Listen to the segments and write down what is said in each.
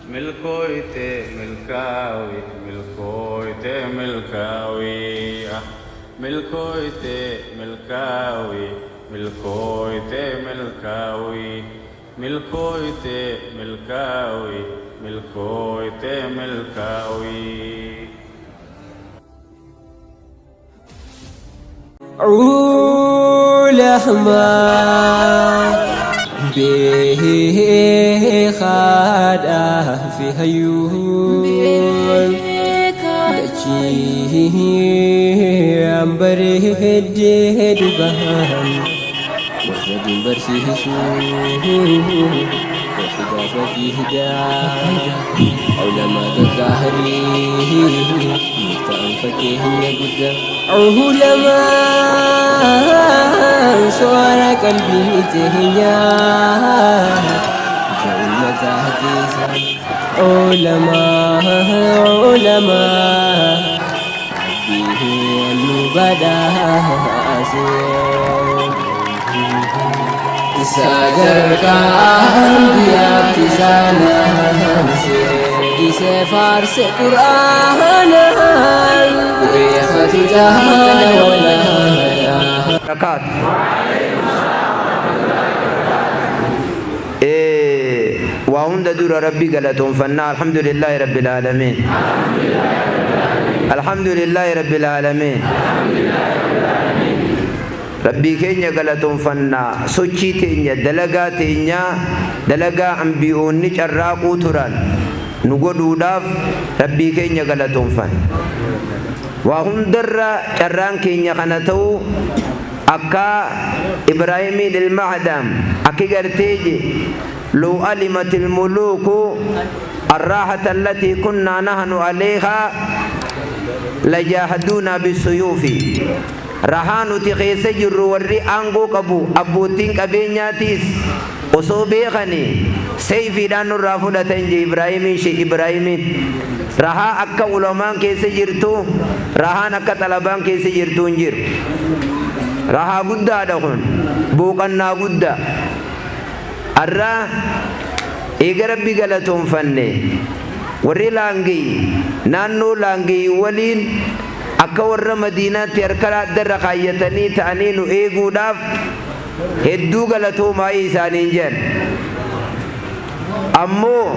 Milkooyte milkaawi milkooyte milkaawi milkooyte milkaawi milkooyte milkaawi milkooyte milkaawi milkooyte milkaawi. Ulamaa beekaadhaa fi hayyuun dachii bareeddee dhugaan warra diin barsiisuu wahidaa faqiidaa ulamaa gaggaarii murtaa'an fakkeenya guddaa ulamaan soora qalbii teenyaa ija ummataa keessa ulamaa ulamaa rabbiin nu badhaase. Sadarkaa ambiyaatti isaan Ise faarse Qur'aanaan beekatu jaala walaala. Barakaatu. Waa hunda dura Rabbi galatoonfannaa. Alhamdulillaahi Rabbil Aalamiin. Alhamdulillaahi Rabbil Aalamiin. Rabbii keenya galatoonfanna. Sochii teenya, dalagaa teenya, dalagaa anbiyoonni carraaquu turan nu godhuudhaaf Rabbii keenya galatoonfanna. Waa hundarra carraan keenya kana ta'uu akka Ibraahimiin ilma Adaam akki gartee je low alimatil muluuku arraahata allatii kunnaa nahnu aleeyhaa lajaahaduunaa bisuyuufi. Rahaa nuti keessa jirru warri aangoo qabu abboottiin qabeenyaatiis osoo beekanii seeyfiidhaan nurraa fudhatan je Ibraahimiin Sheikh Ibraahimiin. Rahaa akka ulamaan keessa jirtu rahaan akka xalabaan keessa jirtu hin jiru. Rahaa guddaadha kun booqannaa guddaa. Arra eega Rabbi galatoonfanne warri Laangey naannoo Laangey waliin akka warra Madiinaatti harka adda irra kaayyatanii ta'anii nu eeguudhaaf hedduu galatoomaa'ii isaaniin jedhan. Ammoo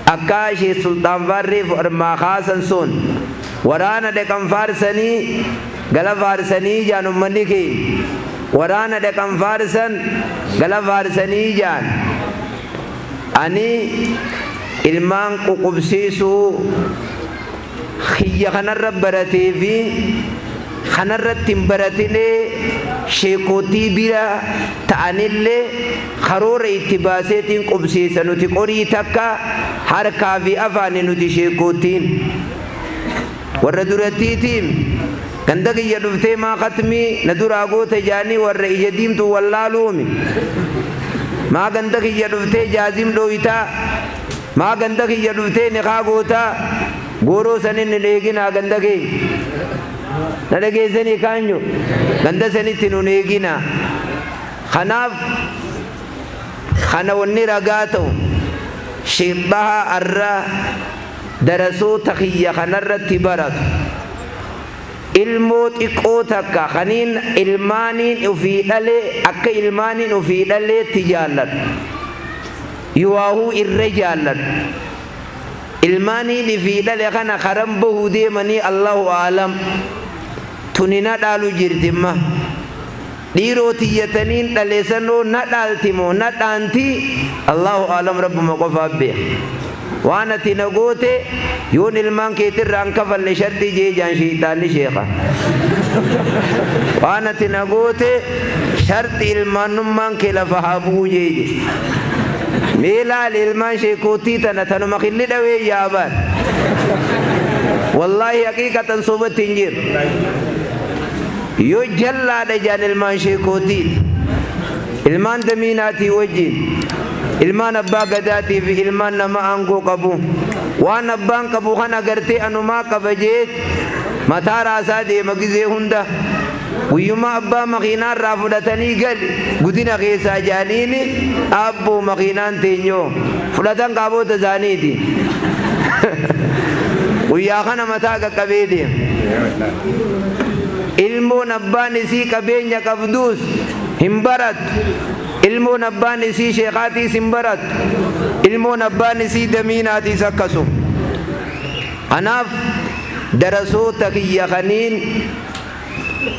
akka Sheekh Sulxaan Faarreef armaa kaasan sun waraana dhaqan faarsanii gala faarsanii jaan ummanni keenya. Waraana dhaqan faarsan gala faarsanii jaan. Ani ilmaan ququbsiisuu kiyya kanarra baratee fi kanarratti hin baratinee sheekootii bira ta'anillee karoora itti baaseetiin qubsiisa. Nuti qorii takka harkaa fi afaani nuti sheekootiin warra durattiitiin ganda kiyya dhuftee maa khatmii na duraa goota jaanii warra ija diimtuu wallaaluumi. Maa ganda kiyya dhuftee jaazim dhooytaa, maa ganda kiyya dhuftee nikaa gootaa, gooroo sanin hin eeginaa ganda keenya. Na dhageessanii kaanyo ganda sanitti nun eeginaa. Kanaaf kana wanni ragaa ta'u Sheekh Xahaa arra darasoota kiyya kanarratti baratu. Ilmoo xiqqoo takka kaniin ilmaaniin ufii dhalee akka ilmaaniin ufii dhaleetti jaalladhu. Yuwaahuu irra jaalladhu. Ilmaaniin ifii dhale kana karan bahuu deemanii Allahu aalam. Tuni na dhaalu jirtimma. Dhiiroo tiyyataniin dhale sanoo na dhaalti moo na dhaanti Allahu aalam Rabbuma qofaa beeka. Waan ati na goote yoon ilmaan keetirraa hin kafalle sharxii jee jaan sheyxaanni sheekha. Waan ati na goote sharxi ilmaannummaan kee lafa haa bu'uu jee je. Mee laali ilmaan sheekootii tana tanuma killi dhawee yaabaan. Wallaahi haqiiqatan sobatti hin jiru. Yoo jallaadha jaan ilmaan sheekootiiti. Ilmaan damiinaatii wajjin, ilmaan abbaa gadaatii fi ilmaan nama aangoo qabu. Waan abbaan qabu kana gartee anumaa qaba jeet mataa raasaa deema gizee hunda. Guyyuma abbaa makiinaa irraa fudhatanii gali gudina keessaa jaaniini aabboo makiinaan teenyoo fudhatan qaaboota isaaniiti. Guyyaa kana mataa qaqqabee deema. Ilmoon abbaan isii qabeenya qabduus hin barattu. Ilmoon abbaan isii sheekaatiis hin barattu. Ilmoon abbaan isii damiinaatiis akkasuma. Kanaaf darasoota kiyya kaniin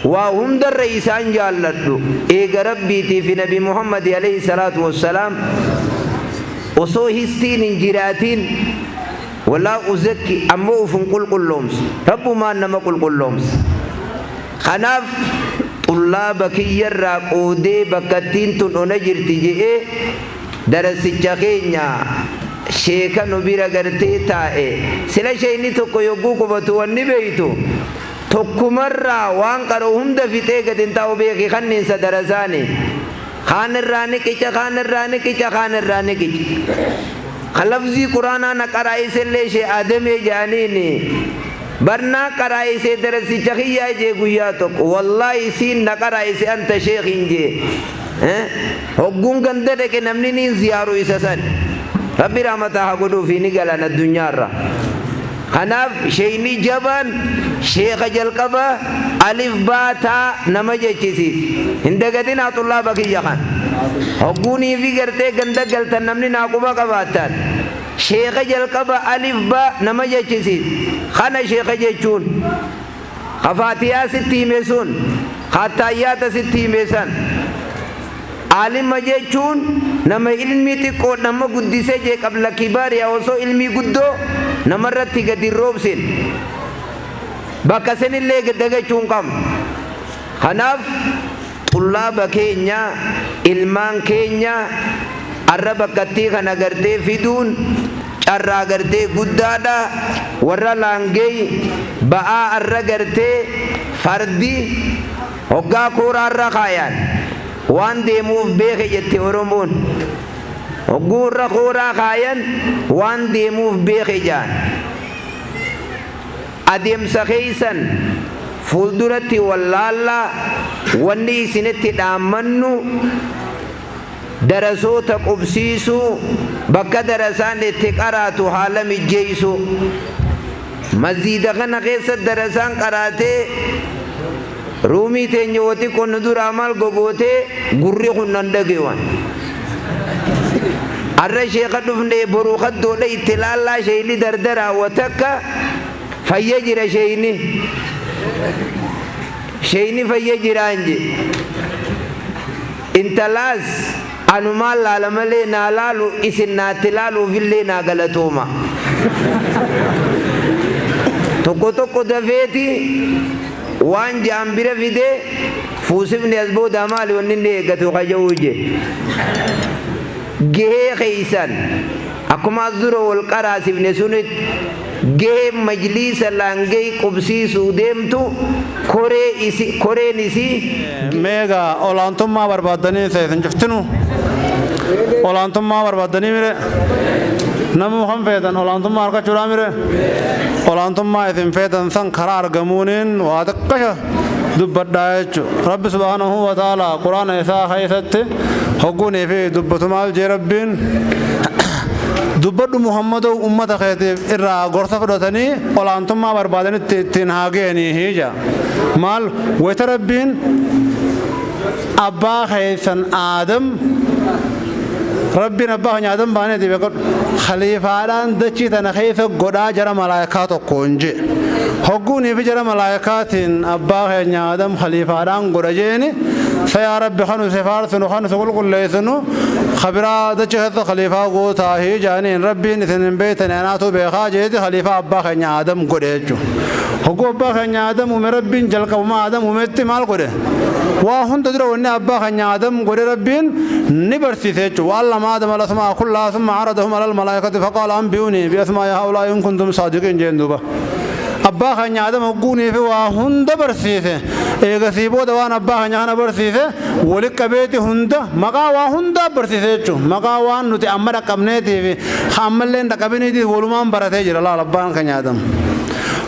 waa hundarra isaan jaalladhu eega Rabbiitii fi Nabi Muhammadi alayhi salaatu wassalaam osoo histiin hin jiraatiin walaa uzakki ammoo uf hin qulqulloomsu, Rabbumaan nama qulqulloomsa. Kanaaf xullaaba kiyyarraa qoodee bakkattiin tun ona jirti je'ee darasicha keenya sheeka nu bira gartee taa'e. Sila sheeyni tokko yogguu qubatu wanni beeytu tokkumarraa waan qara'u hunda fixee gad hin taa'u, beeki kanniinsa darasaani. Kaan irraa ni qica, kaan irraa ni qica, kaan irraa ni qica. Ka lafzii quraanaa na qara'isellee shee Adamee jedhaniini barnaa qara'isee darasicha kiyyaa jee. Guyyaa tokko wallaahi siin na qara'ise anta sheekhin jee. Hogguun ganda dhaqe namni niin ziyaaru isa san. Rabbi rahmataa haa godhuufi, ni galan addunyaarra. Kanaaf sheeyni jabaan sheeka jalqaba alif baataa nama jechisiis. Hin dagatinaa xullaaba kiyya kan hogguunii fi gartee ganda galtan namni naa quba qabaattan sheeka jalqaba alif baa nama jechisiis. Kana sheeka jechuun ka faatiyaa sitti hime sun, ka attaayyaata sitti hime san. Aalima jechuun nama ilmii xiqqoo nama guddisee jee qabla kibaariyaa osoo ilmii guddoo namarratti gadi hin roobsin. Bakka sanillee dagachuu hin qabnu. Kanaaf xullaaba keenya, ilmaan keenya arra bakkattii kana gartee fiduun carraa gartee guddaadha. Warra laangee ba'aa arra gartee fardi hoggaa kooraarra kaayan waan deemuuf beeke jette Oromoon. Hogguu irra kooraa kaayan waan deemuuf beeke jaan. Adeemsa keessan fuulduratti wallaallaa wanni isinitti dhaammannu darasoota qubsiisuu, bakka darasaan itti qaraatu haala mijjeessuu. Masjiida kana keessa darasaan qaraatee ruumii teenya wati qonnu duraa maal gogootee gurri kun nan dhagewan. Arra sheeka dhufnee boruu kaddoodha itti laallaa sheeyni dardaraa watakka fayya jira sheeyni. Sheeyni fayya jiraan je. Intalaas anumaan laala malee naa laalu isin naatti laaluufillee naa galatooma. Tokko tokko dafeeti waan ja'an bira fidee fuusifni as boodaa maali wanni inni eeggatu kaja'uu je. Gahee keeysan akkuma as dura wal qaraasifne sunitti gahee majliisa laangee qubsiisuu deemtu koree isi koreen isii. Meegaa olaantummaa barbaaddanii isin cuftinu olaantummaa barbaaddanii mire? Namuu kan feetan olaantummaa argachuudhaa mire? Olaantummaa isin feetan san karaa argamuuniin waa xiqqasha dubbadhaa jechu. Rabbi subhaanahu wa ta'ala quraana isaa keessatti hogguunii fi dubbatu maal jee Rabbiin? Dubbadhu Muhammadoo, ummata keetiif irraa gorsa fudhatanii olaantummaa barbaadanitti ittiin haa ga'anii hija. Maal wayita Rabbiin abbaa keessan Aadam, Rabbiin abbaa keenya Aadam baaneeti beekadhu, khaliifaadhaan dachii tana keessa godhaa jara malaayikaa tokkoon jee. Hogguunii fi jara malaayikaatiin abbaa keenya Aadam khaliifaadhaan godha jeeni, sayaa Rabbi kanu si faarsinu kanu si qulqulleessinu kabiraa dachii keessa khaliifaa gootaahi jaaniin, Rabbiin isin hin beeytani anaatu beekaa jeeti khaliifaa abbaa keenya Aadam godhe jechuudha. Hogguu abbaa keenya Aadam uume, Rabbiin jalqabuma Aadam uumetti maal godhe? Waa hunda dura wanni abbaa keenya Aadam godhe Rabbiin ni barsiise jechuudha. وعلم آدم الأسماء كلها ثم عرضهم على الملائكة فقال أنبئوني بأسماء هؤلاء إن كنتم صادقين jeen duuba. Abbaa keenya Aadam hogguunii fi waa hunda barsiise. Eegasii booda waan abbaa keenya kana barsiise wali qabeeti hunda maqaa waa hundaa barsiise jechuudha. Maqaa waan nuti amma dhaqqabneetii fi ammallee hin dhaqqabiniitiif walumaan baratee jira laal abbaan keenya Aadam.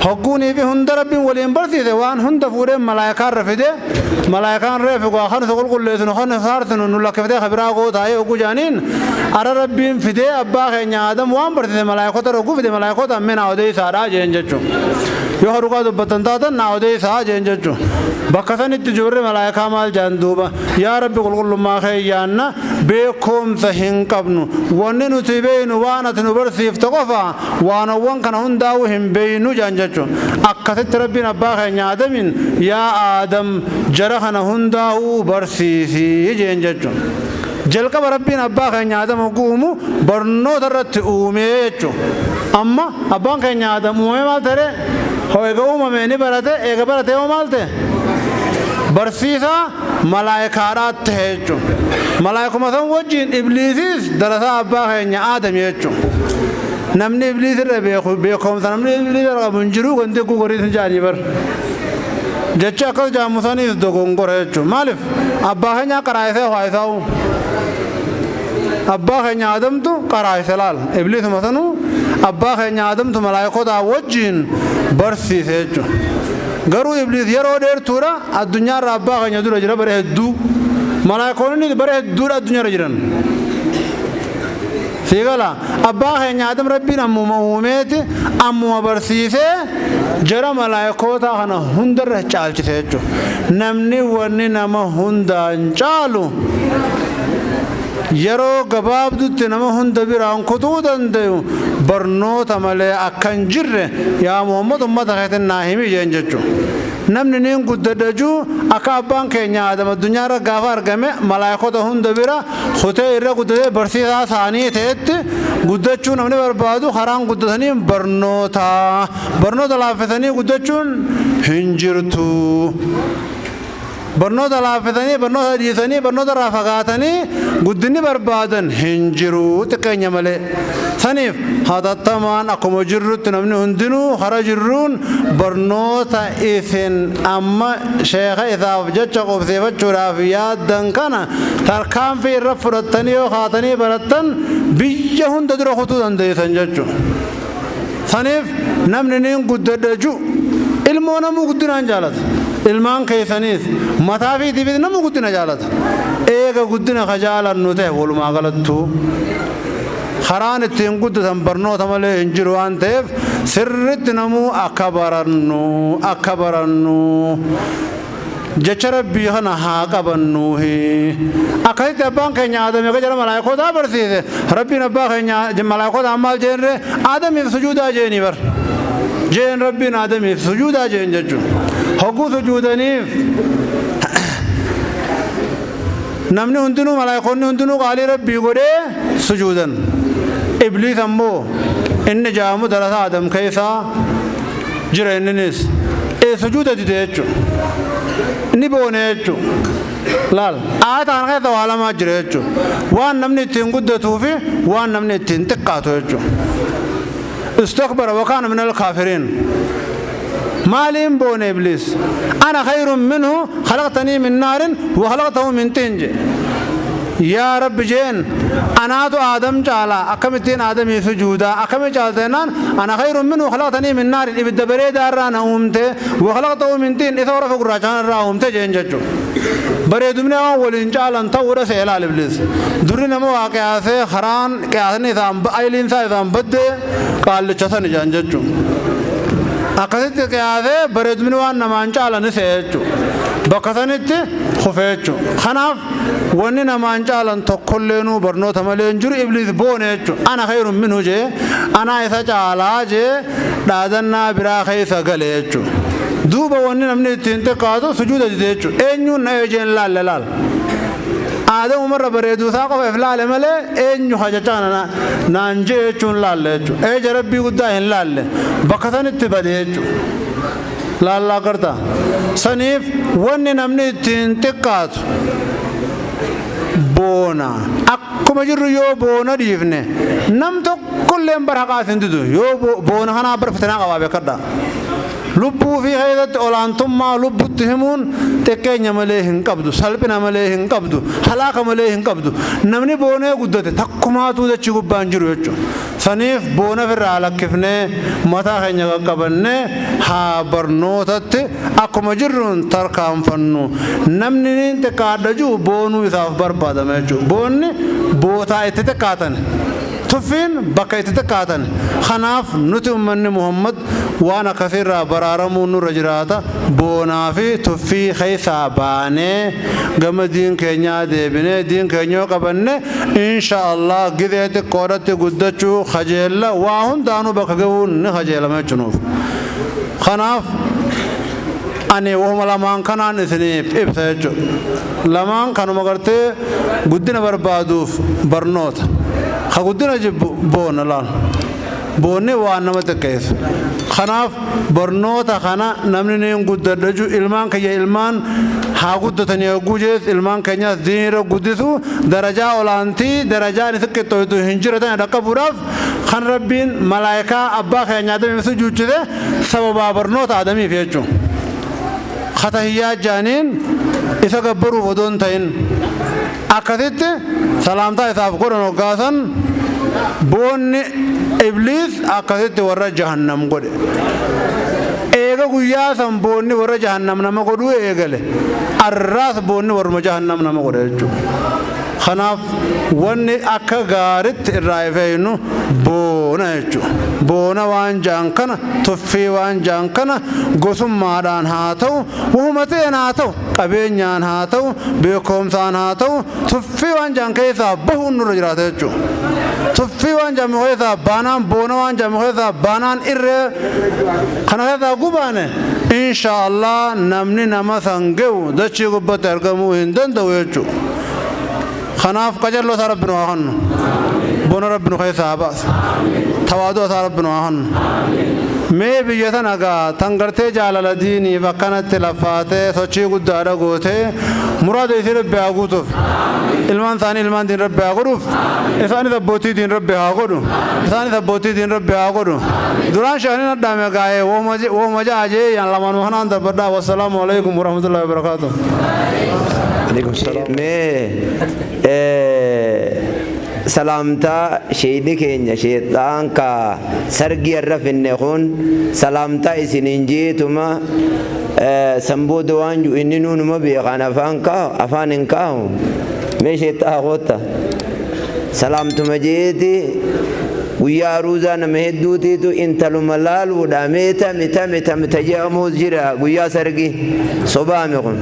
Hogguunii fi hunda Rabbiin waliin barsiise waan hunda fuudhee malaayikaan rafide malaayikaan reefu gaa kan isa qulqulleessinu kan isa saarsinu nu lakkiftee kabiraa gootaayee hogguu jaaniin ara Rabbiin fidee abbaa keenya Aadam waan barsiise malaayikota hogguu fide malaayikota ammee naa odeessaadhaa jeen jechuudha. Yoo dhugaa dubbattan taatan naa odeessaa jeen jechuudha. Bakka sanitti ijoollee malaayikaa maal jaan duuba yaa Rabbi qulqullummaa kee yaanna beekumsa hin qabnu wanni nuti beeynu waan ati nu barsiifte qofa waanowwan kana hundaa'uu hin beeynu jaan jechuudha. Akkasitti Rabbiin abbaa keenya Aadamiin yaa Aadam jara kana hundaa'uu barsiisii jeen jechuudha. Jalqaba Rabbiin abbaa keenya Aadam hogguu uumu barnoota irratti uumee jechuudha. Amma abbaan keenya Aadam uumamee maal ta'e? Hoo eega uumame ni barate, eega barate hoo maal ta'e? Barsiisaa malaayikaadhaa ta'e jechuudha. Malaayikuma san wajjin Ibliisis darasaa abbaa keenya Aadam jechuudha. Namni Ibliis irra beeku beekumsa namni Ibliis irra qabu hin jiru wanti gugoriis hin jaanii bar. Jecha akkas jaamu saniis dogongora jechuudha. Maaliif abbaa keenya qaraayisee waayisaa'u? Abbaa keenya Aadamtu qaraayise laal. Ibliisuma sanuu abbaa keenya Aadamtu malaayikotaa wajjin barsiise jechuudha. Garuu Ibliis yeroo dheertuudha addunyaarra abbaa keenya dura jira bara hedduu. Malaayikoonni bara hedduudha addunyaarra jiran. Siigala abbaa keenya Aadam Rabbiin ammuma uumeeti ammuma barsiisee jara malaayikoota kana hundarra caalchise jechuudha. Namni wanni nama hundaan caalu yeroo gabaabdutti nama hunda biraan kutuu danda'u barnoota malee akka hin jirre yaa Muhammad ummata keetiin naa himi jeen jechuudha. Namni niin guddadha juu akka abbaan keenya Aadam addunyaarra gaafa argame malaayikota hunda bira kutee irra guddatee barsiisaa isaanii ta'etti guddachuu namni barbaadu karaan guddatanii barnoota. Barnoota laaffisanii guddachuun hin jirtu. Barnoota laaffisanii barnoota dhiisanii barnoota irraa fagaatanii guddinni barbaadan hin jiru xiqqeenya malee. Saniif hatattamaan akkuma jirrutti namni hundinuu hara jirruun barnoota isin amma sheeka isaaf jecha qubsiifachuudhaaf yaaddan kana tarkaanfii irra fudhattanii yoo kaatanii barattan biyya hunda dura kutuu dandeessan jechuudha. Saniif namni niin guddadha ju ilmoo namuu guddinaan jaalata. Ilmaan keessaniis mataa fi tiifis namuu guddina jaalata. Eega guddina ka jaalannu ta'e walumaa galattuu karaan ittiin guddatan barnoota malee hin jiru waan ta'eef sirritti namuu akka barannu jecha Rabbii kana haa qabannuuhi. Akkasitti abbaan keenya Aadam eega jara malaayikotaa barsiise Rabbiin abbaa keenya malaayikotaa maal jeenre Aadamiif sujuudaa jeenii bar. Jeen Rabbiin Aadamiif sujuudaa jeen jechuudha. Hogguu sujuudaniif namni hundinuu malaayikoonni hundinuu qaalii Rabbii godhee sujuudan. Ibliis ammoo inni jaamu darasaa Aadam keessaa jira inninis sujuuda dide jechuudha. Ni boone jechuudha. Laal aayata kana keessa waa lamaa jira jechuudha. Waan namni ittiin guddatuu fi waan namni ittiin xiqqaatu jechuudha. Istakbara wa kaana minal kaafiriin. Maaliin boone Ibliis? Ana khayrun minhu khalaqtanii min naarin wa khalaqtahu min tiin je. Yaa Rabbi jeen anaatu Aadam caalaa akkamittiin Aadamii sujuudaa akkamii caalta jennaan ana khayrun minhu khalaqtanii min naarin ibidda bareedaa irraa na uumte wa khalaqtahu min tiin isa horofa gurraacha kana irraa uumte jeen jechuudha. Bareedumni waan waliin caalan ta'uudha see ilaal Ibliis. Durri nama waa qiyaasee karaan qiyaasni isaan ayiliin isaa isaan baddee qaallicha san ijaan jechuudha. Akkasitti qiyaasee bareedumni waan namaan caalan see jechuudha. Bakka sanitti kufee jechuudha. Kanaaf wanni namaan caalan tokkolleenuu barnoota malee hin jiru Ibliis boone jechuudha. Ana khayrun minhu jee anaa isa caalaa jee dhaadannaa biraa keessa gale jechuudha. Duuba wanni namni ittiin xiqqaatu sujuuda dide jechuudha. Eenyuun na eejeen laalle laal. Aadamumarra bareeduu isaa qofa if laale malee eenyu hajacha kana naan jee jechuun laalle jechuudha. Eeja Rabbii guddaa hin laalle bakka sanitti bade jechuudha. Laallaa garta. Saniif wanni namni ittiin xiqqaatu boona. Akkuma jirru yoo boona dhiifne nam tokkolleen bara haqaa isin didu yoo boona kanaa bara fitinaa qabaa beekadha. Lubbuu fi keessatti olaantummaa lubbutti himuun xiqqeenya malee hin qabdu, salphina malee hin qabdu, halaaka malee hin qabdu. Namni boonee guddate takkumaatu dachii gubbaan jiru jechuudha. Saniif boona ofirraa lakkifnee mataa keenya qaqqabannee haa barnootatti akkuma jirruun tarkaanfannu. Namni ni xiqqaadha jiru boonuu isaaf barbaadama jechuudha. Boonni bootaa itti xiqqaatan. Tuffiin bakka itti xiqqaatan. Kanaaf nuti ummanni Muhammad waan akkasiirraa baraaramuu nurra jiraata. Boonaa fi tuffii keessaa baanee gama diin keenyaa deebinee diin keenyaa qabanne, insha Allah gizee xiqqoodhatti guddachuu kajeella, waa hundaanuu bakka gahuun ni kajeelama jechuunuuf. Kanaaf ani wahuma lamaan kanaan isiniif ibsa jechuudha. Lamaan kanuma gartee guddina barbaaduuf barnoota. Ka guddina jibbu boona laal. Boonni waan nama xiqqeessu. Kanaaf barnoota kana namni ni guddadha jechuun ilmaan kiyya ilmaan haa guddatanii hogguu jees, ilmaan keenyas diinirra guddisu, darajaa olaantii darajaan isa qixxooytu hin jira tana dhaqqabuudhaaf kan Rabbiin malaayikaa abbaa keenya Adamiif sujuuchise sababaa barnoota Adamiif jechuudha. Katahiyyaa jaaniin isa gabbaruuf odoo hin ta'in akkasitti salaamtaa isaaf godhan hoggaasan, boonni Ibliis akkasitti warra jahannam godhe. Eega guyyaa san boonni warra jahannam nama godhuu eegale, arraas boonni warruma jahannam nama godhe jechuudha. Kanaaf wanni akka gaaritti irraa ifeeynu boona jechuudha. Boona waan jaan kana, tuffii waan jaan kana, gosummaadhaan haa ta'u, wahuma ta'een haa ta'u, qabeenyaan haa ta'u, beekumsaan haa ta'u, tuffii waan jaan keessaa bahuun nurra jiraata jechuudha. Tuffii waan jaamu keessaa baanaan, boona waan jaamu keessaa baanaan, irree kana keessaa gubaane, insha Allah namni nama san ga'u dachii gubbatti argamuu hin danda'u jechuudha. Kanaaf qajeelloo isaa Rabbi nu haa kennu. Boona Rabbi nu keessaa haa baasu. Tawaaduu isaa Rabbi nu haa kennu. Mee biyya tana gaa tan gartee jaalala diiniif akkanatti laffaatee sochii guddaadha gootee, muraada isii Rabbi haa guutuuf. Ilmaan isaanii ilmaan diin Rabbi haa godhuuf. Isaanis abbootii diin Rabbi haa godhu. Isaanis abbootii diin Rabbi haa godhu. Duraan sheekni nadhaame gaa'ee wohuma ja'a jee yaan lamaanuma kanaan darbadhaa. Wassalaamu alaikum warahmatullahi wabarakaatuh. Mee salaamtaa sheeyni keenya sheexaan ka sargii irra finne kun salaamtaa isiniin jeetuma, san booda waan jiru inni nuunuma beekaan afaan kaahu afaan hin kaahu. Mee sheexaa kootta, salaamtuma jeeti. Guyyaa aruuzaa nama hedduutiitu intaluma laaluudha, mee tami tami tami tajaa'amuus jira. Guyyaa sargi sobaame kun.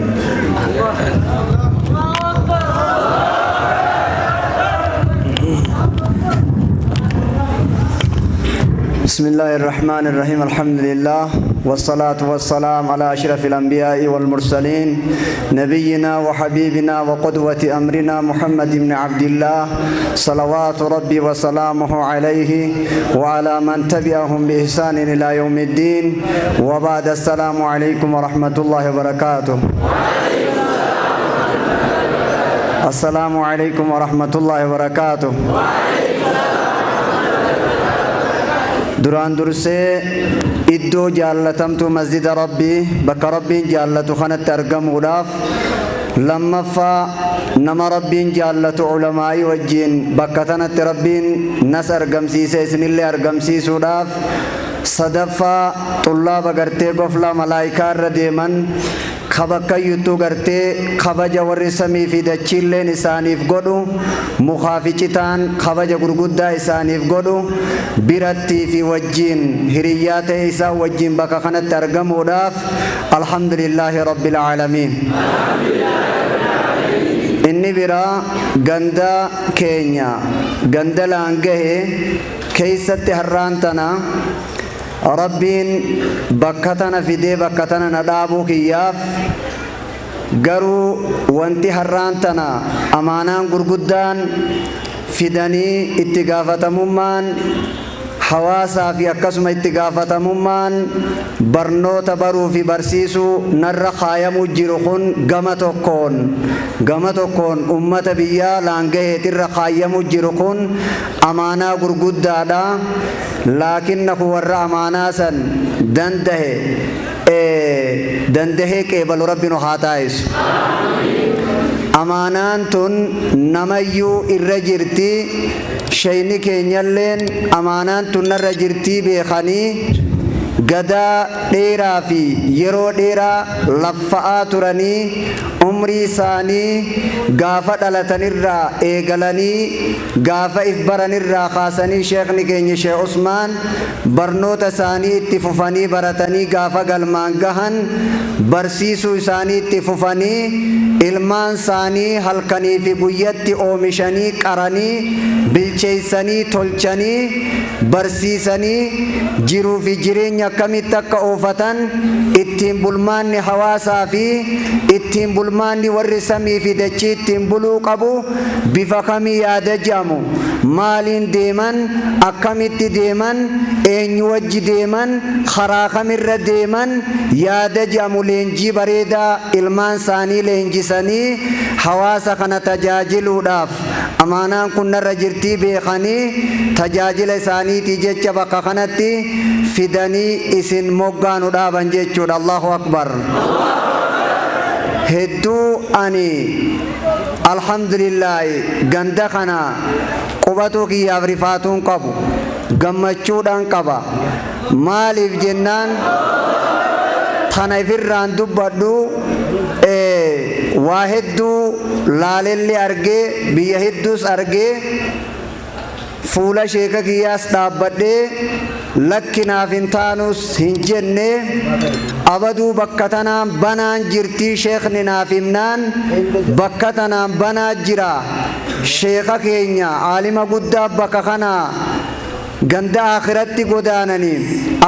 بسم الله الرحمن الرحيم. الحمد لله والصلاة والسلام على أشرف الأنبياء والمرسلين، نبينا وحبيبنا وقدوة أمرنا محمد بن عبد الله، صلوات ربي وسلامه عليه وعلى من تبعهم بإحسان إلى يوم الدين، وبعد، السلام عليكم ورحمة الله وبركاته. السلام عليكم ورحمة الله وبركاته. Duraan dursee iddoo jaallatamtuu masjida Rabbii, bakka Rabbiin jaallatu kanatti argamuudhaaf, lammaffaa nama Rabbiin jaallatu ulamaa'ii wajjiin bakka tanatti Rabbiin nas argamsiise isinillee argamsiisuudhaaf, sadaffaa xullaaba gartee goflaa malaayikaa irra deeman ka bakkayyuttuu gartee kabaja warri samii fi dachiilleen isaaniif godhu, mukaa fi citaan kabaja gurguddaa isaaniif godhu birattii fi wajjiin hiriyyaa ta'e isaan wajjiin bakka kanatti argamuudhaaf, alhamdulillaahi rabbil aalamiin. Inni biraa ganda keenya ganda Laangahe keessatti har'aan tana Rabbiin bakka tana fidee bakka tana na dhaabuu kiyyaaf, garuu wanti har'aan tana amaanaan gurguddaan fidanii itti gaafatamummaan Hawaasaa fi akkasuma itti gaafatamummaan barnoota baruu fi barsiisuu narra kaayamuu jiru kun gama tokkoon, gama tokkoon ummata biyyaa laangaheetirra kaayamuu jiru kun amaanaa gurguddaadha. Laakinnahu warra amaanaa san dandahe dandahee qeebalu Rabbi nu haa taayisu. Amaanaan tun namayyuu irra jirti. Sheyni keenyalleen amaanaan tun narra jirtii beekanii gadaa dheeraa fi yeroo dheeraa laffa'aa turanii, umrii isaanii gaafa dhalatanirraa eegalanii, gaafa if baranirraa kaasanii, sheekni keenya Sheekh Usmaan barnoota isaanii itti fufanii baratanii, gaafa galmaan gahan barsiisuu isaanii itti fufanii, ilmaan isaanii halkanii fi guyyatti oomishanii, qaranii, bilcheessanii, tolchanii, barsiisanii, jiruu fi jireenya akkamitti akka oofatan, ittiin bulmaanni hawaasaa fi ittiin bulmaanni warri samii fi dachii ittiin buluu qabu bifa kamii yaada je'amu, maaliin deeman, akkamitti deeman, eenyu wajji deeman, karaa kamirra deeman yaada je'amu, leenjii bareedaa ilmaan isaanii leenjisanii, hawaasa kana tajaajiluudhaaf amaanaan kun narra jirtii beekanii, tajaajila isaaniitii jecha bakka kanatti fidanii isin moggaanu dhaaban jechuudha. Allahu akbar! Hedduu ani alhamdulillaahi ganda kana qubatuu kiyyaaf rifaatuun qabu, gammachuudhaan qaba. Maaliif jennaan, tana ifirraan dubbadhu, waa hedduu laalellee argee, biyya hedduus argee, fuula sheeka kiyyaas dhaabbadhee lakkinaaf hin taanus hin jenne. Abaduu bakka tanaan banaan jirtii sheekni naaf himnaan, bakka tanaan banaa jira, sheeka keenya aalima guddaa bakka kanaa ganda akhiratti godaananii,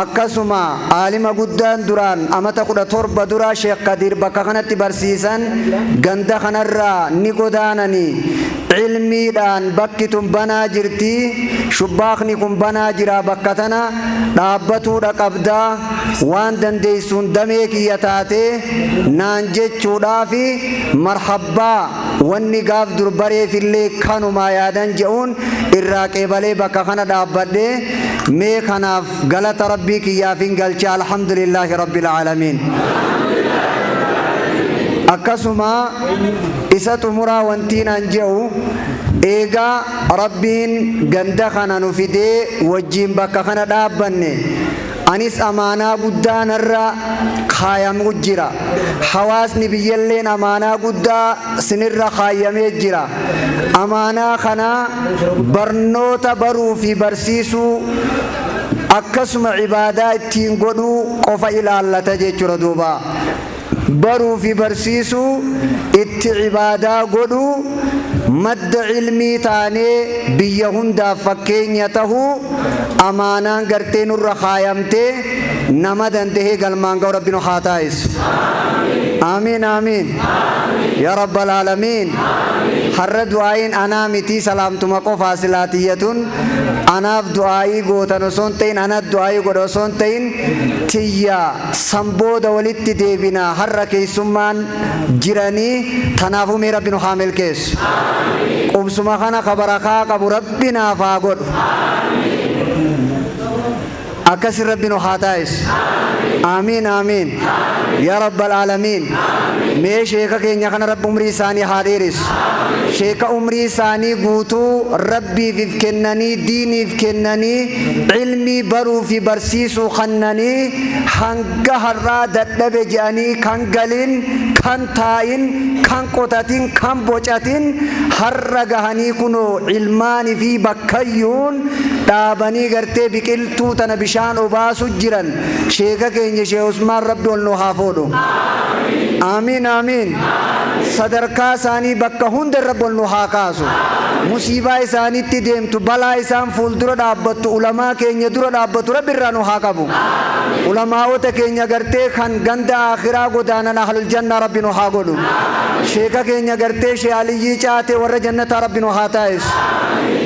akkasuma aalima guddaan duraan amata 17 dura Sheekh Kadiir bakka kanatti barsiisan ganda kanarraa ni godaananii, cilmiidhaan bakki tun banaa jirti, shubbaakni kun banaa jira, bakka tana dhaabbatuudha qabdaa, waan dandeessuun damee kiyya taatee naan jechuudhaafi, marhabbaa, wanni gaaf dur bareefillee kanumaa yaadan je'uun irraa qeebalee bakka kana dhaabbadhe. Mee kanaaf galata Rabbii kiyyaafin galcha. Alhamdulillaahi rabbil aalamiin. Akkasuma isa xumuraa wantiin an je'u, eegaa Rabbiin ganda kana nu fidee wajjiin bakka kana dhaabbanne, anis amaanaa guddaa narra kaayamu jira, hawaasni biyyalleen amaanaa guddaa sinirra kaayamee jira. Amaanaa kana barnoota baruu fi barsiisuu, akkasuma cibaadaa ittiin godhuu qofa ilaallata jechuudha. Duuba baruu fi barsiisuu, itti cibaadaa godhuu, madda cilmii taanee biyya hundaaf fakkeenya tahuu amaanaan gartee nurra kaayamtee, nama dandahee galmaan ga'u Rabbi nu haa taayisu. Aamiin, aamiin, yaa rabbal aalamiin. Har'a du'aa'iin anaa mitii, salaamtuma qofaa silaatiyyatun. Anaaf du'aa'ii gootan osoo hin ta'in, anaaf du'aa'ii godha osoo hin ta'in, tiyya san booda walitti deebina. Har'a keessummaan jiranii, tanaafuu mee Rabbi nu haa milkeessu. Qubsuma kana ka barakaa qabu Rabbi naaf haa godhu. Akkasin Rabbi nu haa taayisu. Aamiin, aamiin, yaa rabbal aalamiin. Mee sheeka keenya kana Rabbi umrii isaanii haa dheeressu. Sheeka umrii isaanii guutuu Rabbiif kennanii, diiniif kennanii, cilmii baruu fi barsiisuu kannanii, hanga har'aa dadhabe je'anii kan galin, kan taa'in, kan qotatin, kan bocatin, har'a gahanii kunoo ilmaanii fi bakkayyuun dhaabanii gartee biqiltuu tana bishaan obaasu jiran, sheeka keenya Shee Usmaan Rabbi ol nu haa fuudhu. Aamiin, aamiin. Sadarkaa isaanii bakka hunda irra ol nu haa kaasu. Musiibaa isaanitti deemtu, balaa isaan fuuldura dhaabbattu, ulamaa keenya dura dhaabbatu, Rabbi irraa nu haa qabu. Ulamaa'ota keenya gartee kan ganda akhiraa godaanan ahlul jannaa rabbi nu haa godhu. Sheeka keenya gartee shee Aliyyii Caatee warra jannataa rabbi nu haa taasisu.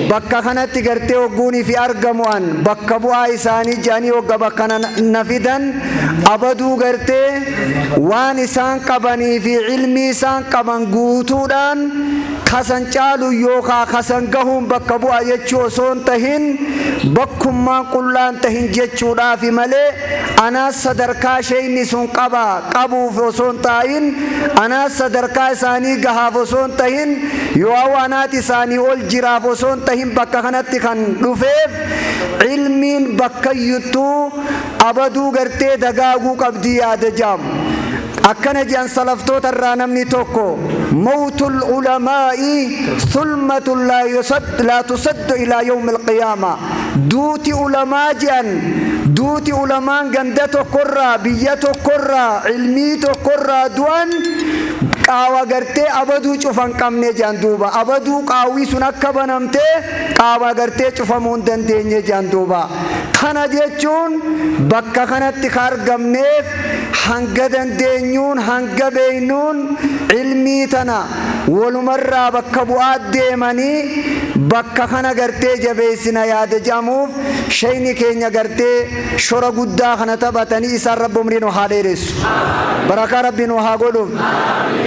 Bakka kanatti gartee hogguunii fi argamu an bakka bu'aa isaanii jedhanii hogga bakka na fidan, abaduu gartee waan isaan qabanii fi ilmii isaan qaban guutuudhaan kasan caalu yookaa kasan gahuun bakka bu'a jechuu osoo hin tahin, bakkummaan qullaan tahin jechuudhaafi malee, anaas sadarkaa sheeyni sun qaba qabuuf osoo hin taa'in, anaas sadarkaa isaanii gahaaf osoo hin tahin, yoo anaat isaanii ol jiraaf osoo hin tahin, bakka kanatti kan dhufeef ilmiin bakkayyuttuu abaduu gartee dagaaguu qabdii yaada jaamu. Akkana jedhan salaftoota irraa namni tokko: "Mawtul ulamaa'i sulmatun laa tusaddu ilaa yawmi alqiyaama." Duuti ulamaa jedhan, duuti ulamaan ganda tokkorraa, biyya tokkorraa, ilmii tokkorraa du'an qaawa gartee abaduu cufan qabne jedhan duuba. Abaduu qaawwii sun akka banamtee qaawa gartee cufamuu hin dandeenye jedhan duuba. Kana jechuun bakka kanatti ka argamneef hanga dandeenyuun, hanga beeynuun ilmii tana walumarraa bakka bu'aa deemanii bakka kana gartee jabeessina yaada jedhamuuf, shayni keenya gartee shora guddaa kana taphatanii isaan rabbi umrii nu haa dheeressu, barakaa rabbi nu haa godhuuf.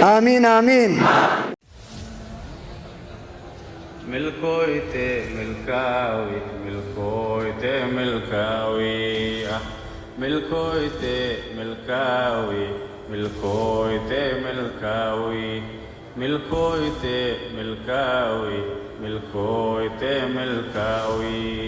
Aamiin, aamiin. Milkooyte, milkaawi, milkooyte, milkaawi, milkooyte, milkaawi, milkooyte, milkaawi, milkooyte, milkaawi, milkooyte, milkaawi.